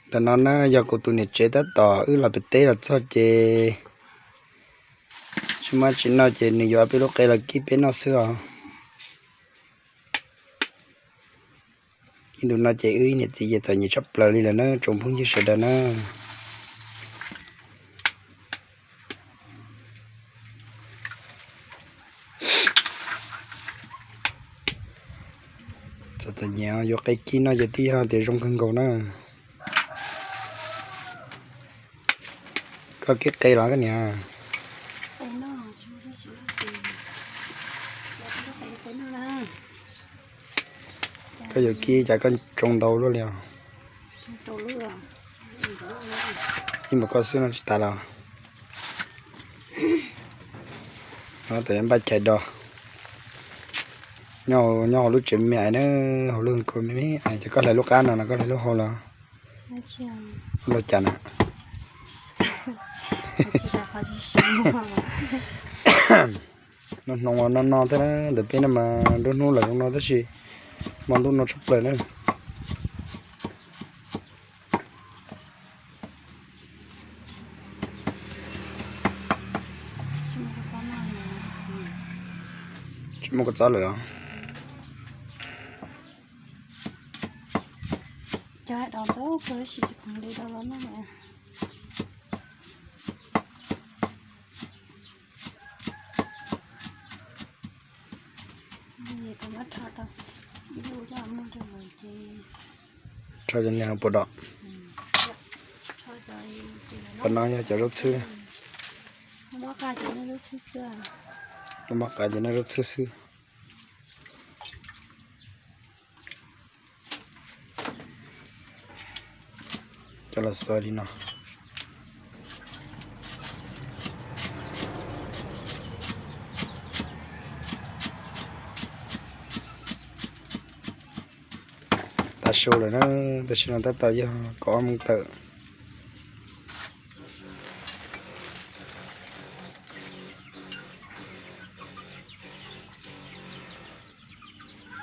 Ntawm no na yog kuv tus niam tsev tab tom wb los pem teb los txog ces tsis muaj tsis noj ces nws yuav peb lub qe los kib peb noj xwb os. Ib ntus no ces wb niam txiv ces txom nyem tshaj plaws li lawm na tsoom phooj ywg sawv daws na. Txom txom nyem yuav qe kib noj ces twb yog tias zoo kawg nkaus na. Koj kib qe los koj niam? Koj yuav kib cas koj tsoo ntau luaj li os? Ib npaum koj xwb no tsis tas los? No tam npaj chais do. Nyob hauv lub tsev me me na, hauv lub ko me me, ces koj hlais lub qab no los koj hlais lub hau los? Lub cas na? No hnoos no no thiab na, ntawm peb no mas nruab hnub los zoo no tab sis hmo ntuj no tshaj plaws na. Tsis muaj kua txob lawm os. Rho cov niag hauv paus dos. Qhov no yog cov zaub txhwb. Muab qa ces noj zaub txhwb xwb. Coj los xo li no. Tav su lawm na, tam sim no tab tom yog kaum ob moos tawm.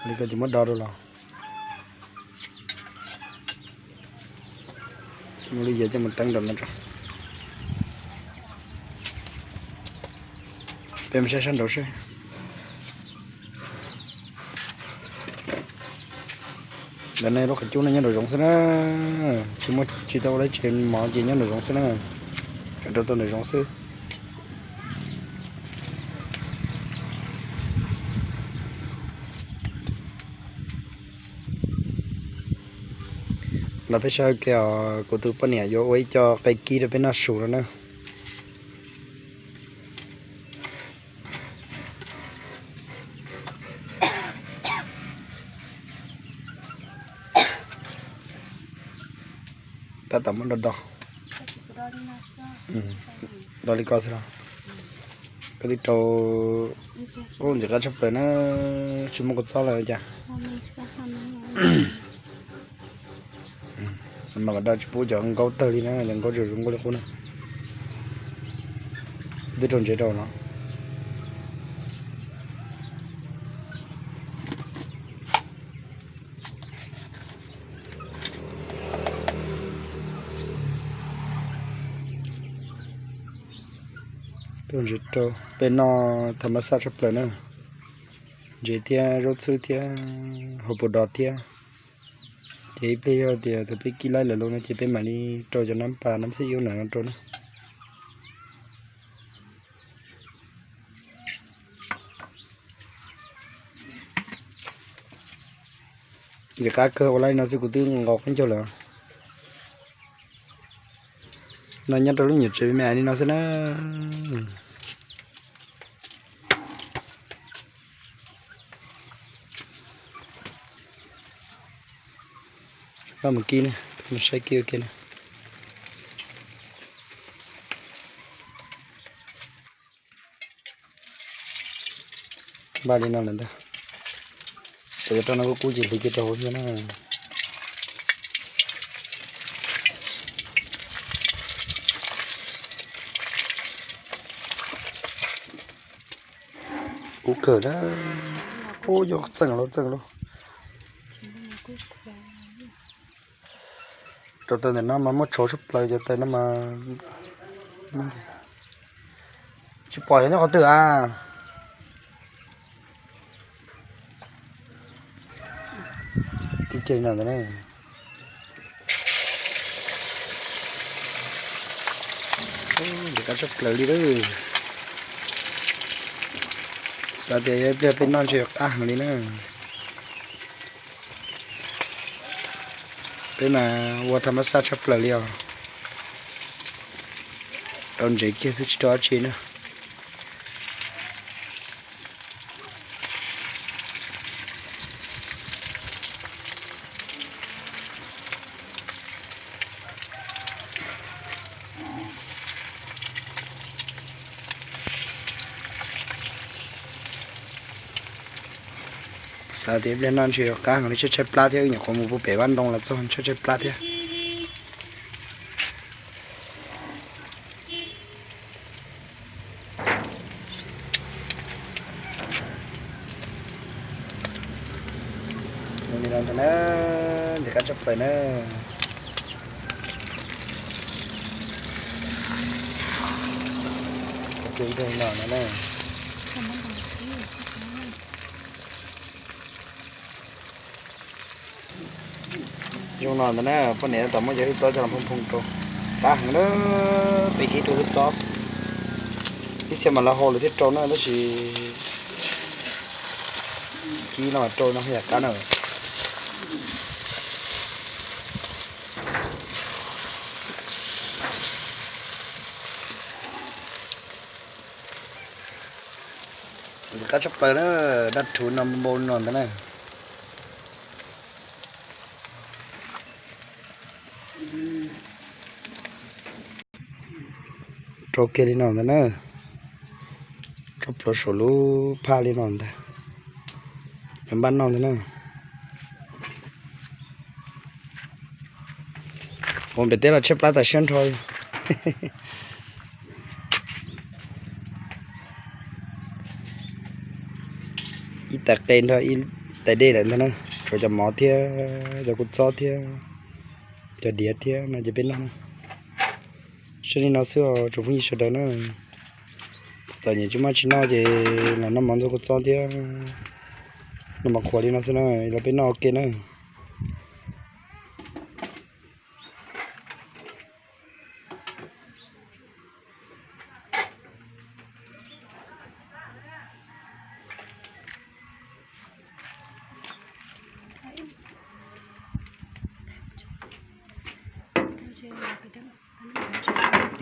Li ko ces muab do rau los. Muab lub yias coj mus teeb rau no tso. Peb mus saib sab nraud seb. Ntawm no lub qhov cub no nyob nraum zoov xwb na. Tsis muaj tsis tau ua dab tsi mov ces nyob nraum zoov xwb na. Tseem rau rau nraum zoov xwb. Los peb saib ke os, kuv tus poj niam yuav ua ib co qe kib rau peb noj su no na. Tab tom muab do do. Do li ko xwb los? Koj twb rau, ub, ntxim qab tshaj plaws na, tsis muaj kua txob lawm cas. Mas kom do tsis pub cov nkaub tawg li na, cov nkaub tsuas zoo nkauj li qub na. Twb rau ntsev rau no. Tuaj ntsev rau peb noj tham mas xaj tshaj plaws na. Ntsev thiab zaub txhwb thiab hauv paus dos thiab. Ces ib pliag yog tias thaum peb kib laib lawm lauj no ces peb mam li rau cov nab pas nab xib ib ub no rau na. Ntxim qab kawg, ua laib no xwb kuv twb nqos qab ncaug lawm. No nyob rau lub nyuam tsev me me li no xwb na. Pab mus kib na, mus saib kib ua ke na. Npaj li no lawm ntag. Ces yuav rau no kub kub ces hliv kiag rau hauv thiab na. Kub kawg na. Ub, yog txeej lauj, txeej lauj. Rau taws ntawm no mas muaj tshauv tshaj plaws, cov taws no mas tsis pom yog nyob qhov twg a. Tib ceg no ntag na. Ntxim qab tshaj plaws li lawm. Xav tias ib pliag peb noj ntshe yuav qab heev li na. Peb mas ua tham mab xaj tshaj plaws li os. Rau ntsev kiag xwb tsis rau dab tsi na. Xav tias ib pliag noj ntshe yuav qab heev li, tshaib tshaib plab thiab, wb nyuam qhuav mus puag pem vaj ntoo los txog tshaib tshaib plab thiab. Ntawm no ntag na, ntxim qab tshaj plaws na. Ua kiag ib pliag li no no na. Zoo no ntag na, poj niam tab tom muab cov hwj txob coj los phooj phooj rau. Qab heev na, peb kib rau hwj txob. Ib txhia mas lawv hau lawv thiaj rau na, tab sis kib no mas rau no yam qab na. Ntxim qab tshaj plaws na, daj rhuv no npau no ntag na. Rau kiag li no ntag na. Rau plaws saum lub phaj li no ntag. Yuav npaj noj ntag na. Ua npem teb los tshaib plab tas siab nrho li. Ib tais qe nrog ib tais dej lawm ntag na, tshuav cov mov thiab cov kua txob thiab cov diav thiab no ces peb noj na. Saib li no xwb os tsoom phooj ywg sawv daws na. Txom nyem tsis muaj tsis noj ces los noj mov ntxuag kua txob thiab noj mov qhuav li no xwb na, los peb noj ua ke na.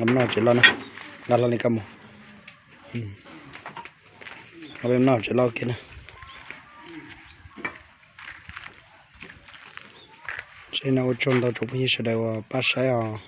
Noj tsev loj na, nqa hlo li koj mus. Noj tsev loj kiag na. Saib no ua tsaug ntau tsoom phooj ywg sawv daws uas pab saib os.